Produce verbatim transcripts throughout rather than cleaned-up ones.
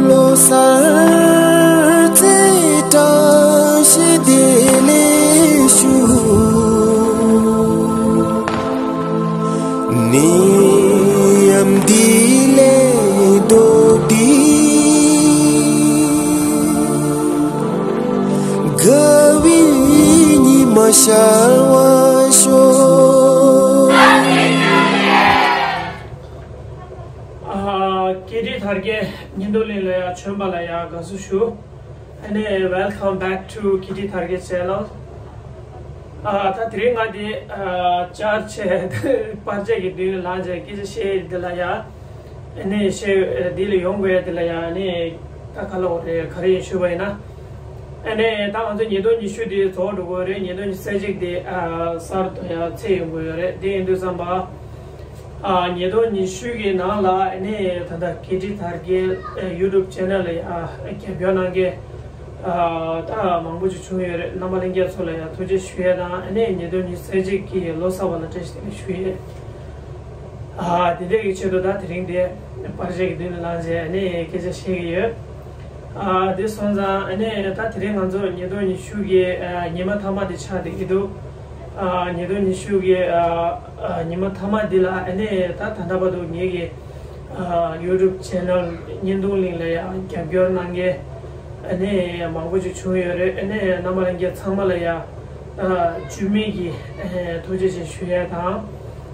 ལོ་གསར་ཚེས་བཀྲ་ཤིས་བདེ་ལེགས་ཞུ། ནད་ཡམས་འདི་ལས་ལྡོག་སྟེ། དགའ་བའི་ཉི་མ་ཤར་བར་ཤོག། ཨ། ཀེ་ཏི་དར་རྒྱས་བརྙན་ཐུང་གླིང་ལ་ཡང་བྱོན་པ་ལ་ཡང་དགའ་བསུ་ཞུ། ཨ་ནི། Welcome back to ཀེ་ཏི་དར་རྒྱས་channel། ཨ། ད་དེ་རིང་ང་འདི། ཨ། བཅར་བྱས་པར་ཆས་ཀྱི་མདུན་ལ་ལངས་བྱས་སྐད་ཆ་བཤད་འདི་ལ་ཡང་། ཨ་ནི་བཤད། འདི་ལ་ཡོང་དགོས་འདི་ལ་ཡང་། ཨ་ནི་ད་ག་ལ་འོ་རེད། ག་རེ་ཡིན་ཞུས་པ་ཡིན་ན། ཨ་ནི་ད་ང་ཚོ་ཉིས་སྟོང་ཉི་ཤུ་འདི་རྫོགས་འགྲོ་གི་ཡོད་རེད། ཉིས་སྟོང་ཉི་ཤུ་རྩ་གཅིག་འདི། ཨ། གསར་དུ་ཡང་ཚེས་ཡོང་གི་ཡོད་རེད། དེ་ཡིན་དུས་ཙམ་པ། ཨ། ཉིས་སྟོང་ཉི་ཤུ་གི་ནང་ལ་ཨ་ནི་ད་ལྟ་ཀེ་ཏི་དར་རྒྱས། ཨ། YouTube channel ལ་ཡང་། ཨ། རྒྱབ་སྐྱོར་གནང་མཁན། ཨ། ད་མང་པོ་ཅིག་བྱུང་ཡོད་རེད། རྣམ་པ་ལྷན་རྒྱས་ཚོ་ལ་ཡང་ཐུགས་རྗེ་ཞུ་ཡས་དང་། ཨ་ནི་ཉིས་སྟོང་ཉི་ཤུ་རྩ་གཅིག་གི་ལོ་གསར་པ་ལ་བཀྲ་ཤིས་བདེ་ལེགས་ཞུ་ཡས། ཨ། དེ་འདྲས་ཀྱི་ཆེད་དུ་ད་དེ་རིང་འདི་པར་ཆས་ཀྱི་མདུན་ལ་ལངས་བྱས་ཨ་ནི་སྐད་ཆ་བཤད་ཀྱི་ཡོད། ཨ། དེ་སོང་ཙང་ཨ་ནི་ད་དེ་རིང་ང་ཚོ་ཉིས་སྟོང་ཉི་ཤུ་གི། ཨ། ཉི་མ་མཐའ་མ་དེ་ཆགས་བསྡད་ཀྱི་འདུག། ཨ། ཉིས་སྟོང་ཉི་ཤུ་གི། ཨ། ཨ། ཉི་མ་མཐའ་མ་འདི་ལ་ཨ་ནི་ད་ད་ལྟ་བར་དུ་ངེད་ཀྱི། ཨ། YouTube channel བརྙན་ཐུང་གླིང་ལ་ཡང་རྒྱབ་སྐྱོར་གནང་མཁན་ཨ་ནི་མང་པོ་ཅིག་བྱུང་ཡོད་རེད། ཨ་ནི་རྣམ་པ་ལྷན་རྒྱས་ཚང་མ་ལ་ཡང་། ཨ། བཅོས་མིན་གྱི། ཨ། ཐུགས་རྗེ་ཆེ་ཞུ་ཡས་དང་།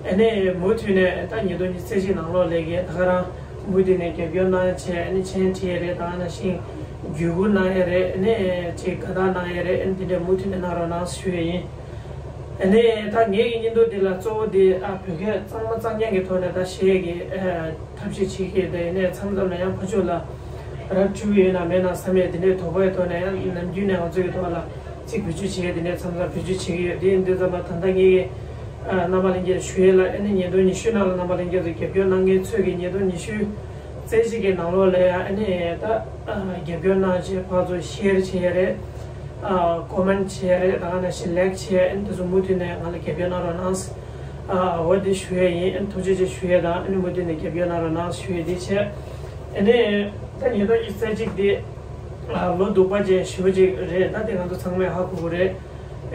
ཨ་ནི་མུ་མཐུད་ནས་ད་ཉིས་སྟོང་ཉི་ཤུ་རྩ་གཅིག་ནང་ལོགས་ལ་གི་ད་ག་རང་མུ་མཐུད་ནས་རྒྱབ་སྐྱོར་གནང་བྱས། ཨ་ནི་མཆན་བྲིས་ཡས་རེད། ད་ག་ནང་བཞིན་བརྒྱུད་སྐུར་གནང་ཡས་རེད། ཨ་ནི་ཅིག་དགའ་རྟགས་གནང་ཡས་རེད། ཨ་ནི་དེ་འདྲ་མུ་མཐུད་ནས་གནང་རོགས་གནང་ཞུ་ཡས་ཡིན། ཨ་ནི་ད་ངེད་ཀྱི་བརྙན་ཐུང་འདི་ལ་གཙོ་བོ་འདི། ཨ། བོད་སྐད་གཙང་མ་གཙང་རྐྱང་གི་ཐོག་ནས་ད་བཤད་ཀྱི། ཨ། ཐབས་ཤེས་བྱེད་ཀྱི་དེ་ནས་མཚམས་མཚམས་ལ་ཡང་ཕར་ཕྱོགས་ལ་ར་སྤྲོད་ཀྱི་ཡོད་ན་མེད་ན་བསམ་ཡས་དེ་འདྲའི་དོགས་པའི་ཐོག་ནས། ཡང་ནམ་རྒྱུན་ནས་ང་ཚོ་གི་ཐོག་ལ་ཅིག་བེད་སྤྱོད་བྱེད་ཡས་དེ་འདྲའི་མཚམས་མཚམས་བེད་སྤྱོད་བྱེད་ཀྱི་ཡོད། དེ་ཡིན་དུས་ཙམ་པ་ད་ལྟ་ངེད་ཀྱི། ཨ། རྣམ་པ་ལྷན་རྒྱས་ཞུ་ཡས་ལ། ཨ་ནི་ཉིས་སྟོང་ཉི་ཤུ་ནང་ལ་རྣམ་པ་ལྷན་རྒྱས་ཚོ་རྒྱབ་སྐྱོར་གནང་མཁན་ཚོས་ཀྱི་ཉིས་སྟོང་ཉི་ཤུ་རྩ་གཅིག་གི་ནང་ལོགས་ལ་ཡང་ཨ་ནི་ད། ཨ། རྒྱབ་སྐྱོར་གནང་བྱས་ཕར་ཚུར་ཤེར་བྱེད་ཡས་རེད། ཨ། ཀོ་མེན་ཊི་བྱེད་ཡས་རེད། ད་ག་ནང་བཞིན་ལའིཀ་བྱེད་ཡས། ཨ་ནི་དེ་ཚོ་མུ་མཐུད་ནས་ང་ལ་རྒྱབ་སྐྱོར་གནང་རོགས་གནང་། ཨ། འོ་དེ་ཞུ་ཡས་ཡིན། ཨ་ནི་ཐུགས་རྗེ་ཆེ་ཞུ་ཡས་དང་། ཨ་ནི་མུ་མཐུད་ནས་རྒྱབ་སྐྱོར་གནང་རོགས་གནང་ཞུ་ཡས་དེ་བྱས། ཨ་ནི་ད་ཉིས་སྟོང་ཉི་ཤུ་རྩ་གཅིག་དེ། ཨ། ལོ་སྡུག་པ་ཅན་ཞེ་པོ་ཅིག་རེད། ད་དེ་ང་ཚོ་ཚང་མས་ཧ་གོ་གི་རེད།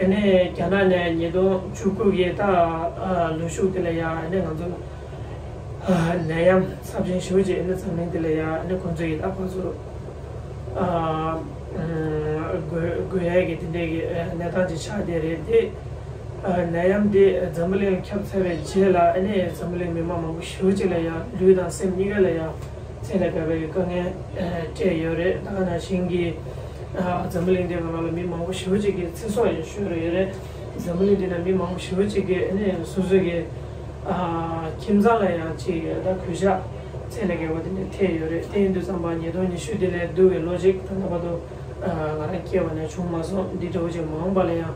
ཨ་ནི་རྒྱ་ནག་ནས་ཉིས་སྟོང་བཅུ་དགུ་གི་ད། ཨ། ལོ་ཤུགས་དེ་ལ་ཡ། ཨ་ནི་ང་ཚོ། ཨ། ནད་ཡམས་ཚབས་ཆེན་ཞེ་པོ་ཅིག་ཨ་ནི་འཛམ་གླིང་འདི་ལ་ཡ། ཨ་ནི་ཁོང་ཚོ་ཡི་ད་ཁོང་ཚོ། ཨ། འགོས་འགོས་ཡས་ཀྱི་དེ་འདྲས་ཀྱི། ཨ། གནས་སྟངས་ཅིག་ཆགས་བསྡད་རེད་དེ། ཨ། ནད་ཡམས་འདི་འཛམ་བུ་གླིང་ཁྱབ་ཚར་བའི་རྗེས་ལ། ཨ་ནི་འཛམ་བུ་གླིང་མི་མང་མང་པོ་ཞེ་པོ་ཅིག་ལ་ཡ་ལུས་དང་སེམས་གཉིས་ཀ་ལ་ཡ་ཚད་ལས་བརྒལ་བའི་དཀའ་ངལ་སྤྲད་ཡོད་རེད། ད་ག་ནང་བཞིན་གྱི། ཨ། འཛམ་བུ་གླིང་འདིའི་ནང་ལ་མི་མང་པོ་ཞེ་པོ་ཅིག་གི་ཚེ་སྲོག་ཡང་ཤོར་ཡོད་རེད། འཛམ་བུ་གླིང་འདི་ནང་མི་མང་པོ་ཞེ་པོ་ཅིག་གིས་ཨ་ནི་སོ་སོ་གི། ཨ། ཁྱིམ་ཚང་ལ་ཡང་ཅིག་ད་གུས་ཞབས་ཚད་ལས་བརྒལ་བ་དེ་འདྲ་ཐེབས་ཡོད་རེད། དེ་ཡིན་དུས་ཙམ་པ་ཉིས་སྟོང་ཉི་ཤུ་དེ་ལས་སྡུག་པའི་ལོ་ཅིག་ད་ལྟ་བར་དུ། ཨ། ང་རང་སྐྱེས་པ་ནས་བྱུང་མ་སོང་། འདི་འདྲ་བོ་ཅིག་མ་འོངས་པ་ལ་ཡང་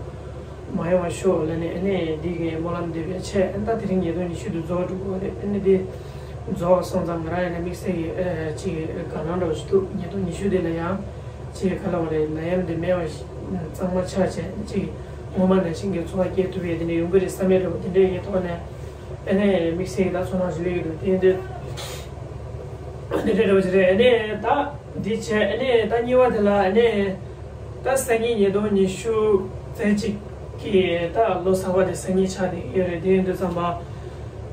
མ་ཡོང་བ་ཤོག་ལབ་ནས། ཨ་ནི་འདི་གི་སྨོན་ལམ་འདེབས་པའི་ཆེད། ཨ། ད་དེ་རིང་ཉིས་སྟོང་ཉི་ཤུ་དེ་རྫོགས་འགྲོ་གི་རེད། ཨ་ནི་འདི་རྫོགས་སོང་ཙང་ང་རང་ཡིན་ན་དམིགས་བསལ་གྱི། ཨ། ཅིག་དགའ་སྣང་འདྲ་བོ་ཞིག་འདུག། ཉིས་སྟོང་ཉི་ཤུ་དེ་ལ་ཡང་ཅིག་ག་ལབ་དགོས་རེད། ནད་ཡམས་འདི་མེད་པ་གཙང་མ་ཆགས་བྱས། ཅིག་སྔོན་མ་ནང་བཞིན་གྱི་འཚོ་བ་སྐྱེལ་ཐུབ་ཡས་དེ་འདྲ་ཡོང་གི་རེད་བསམ་ཡས་འདྲ་བོ་དེ་འདྲ་ཡི་ཐོག་ནས། ཨ་ནི་དམིགས་བསལ་གྱི་ད་ཚོར་སྣང་ཞིག་སླེབས་ཀྱི་འདུག། དེ་འདྲ་དེ་འདྲ་འདྲ་བོ་ཅིག་རེད། ཨ་ནི་ད་འདི་བྱས། ཨ་ནི་ད་གཉིས་པ་དེ་ལ། ཨ་ནི་ད་སང་ཉིན་ཉིས་སྟོང་ཉི་ཤུ་རྩ་གཅིག་གི་ད་ལོ་གསར་པ་དེ་སང་ཉིན་ཆགས་བསྡད་ཡོད་རེད། དེ་ཡིན་དུས་ཙམ་པ་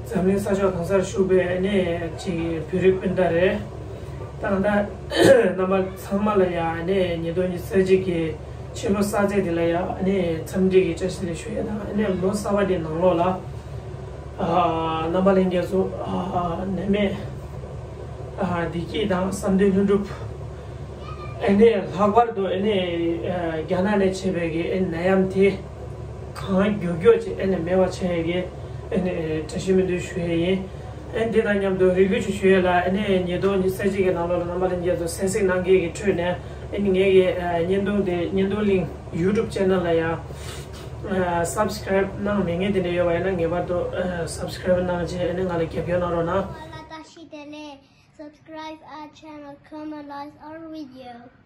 འཛམ་གླིང་ས་ཕྱོགས་གང་སར་བཞུགས་པའི་ཨ་ནི་ཅིག་བོད་རིགས་སྤུན་ཟླ་རེད། ད་ད་རྣམ་པ་ཚང་མ་ལ་ཡ། ཨ་ནི་ཉིས་སྟོང་ཉི་ཤུ་རྩ་གཅིག་གི་ཕྱི་ལོ་གསར་ཚེས་དེ་ལ་ཡ། ཨ་ནི་འཚམས་འདྲི་གི་བཀྲ་ཤིས་བདེ་ལེགས་ཞུ་ཡས་དང་། ཨ་ནི་ལོ་གསར་པ་དེ་ནང་ལོགས་ལ། ཨ། རྣམ་པ་ལྷན་རྒྱས་ཚོ། ཨ། ནད་མེད། ཨ། བདེ་སྐྱིད་དང་བསམ་དོན་ལྷུན་གྲུབ། ཨ་ནི་ལྷག་པར་དུ་ཨ་ནི། ཨ། རྒྱ་ནག་ནས་མཆེད་པའི་གི་ཨ་ནད་ཡམས་དེ་གང་མགྱོགས་མགྱོགས་ཅིག་ཨ་ནི་མེད་པ་བྱ་ཡས་ཀྱི་ཨ་ནི་བཀྲ་ཤིས་སྨོན་འདུན་ཞུ་ཡས་ཡིན། ཨ་ནི་དེ་དང་མཉམ་དུ་རེ་སྐུལ་ཅིག་ཞུ་ཡས་ལ། ཨ་ནི་ཉིས་སྟོང་ཉི་ཤུ་རྩ་གཅིག་གི་ནང་ལོགས་ལ་རྣམ་པ་ལྷན་རྒྱས་ཚོ་གསན་གཟིགས་གནང་མཁན་གྱི་ཁྲོད་ནས། ཨ་ནི་ངེད་ཀྱི། ཨ། བརྙན་ཐུང་དེ། བརྙན་ཐུང་གླིང་YouTube channel ལ་ཡང་། ཨ། སབ་སི་ཀ་རེབ་གནང་མེད་མཁན་དེ་འདྲ་ཡོད་པ་ཡིན་ན་ངེས་པར་དུ། ཨ། སབ་སི་ཀ་རེབ་གནང་བྱས་ཨ་ནི་ང་ལ་རྒྱབ་སྐྱོར་གནང་རོགས་གནང་། Hola, བཀྲ་ཤིས་བདེ་ལེགས། Subscribe our channel, comment, like our video.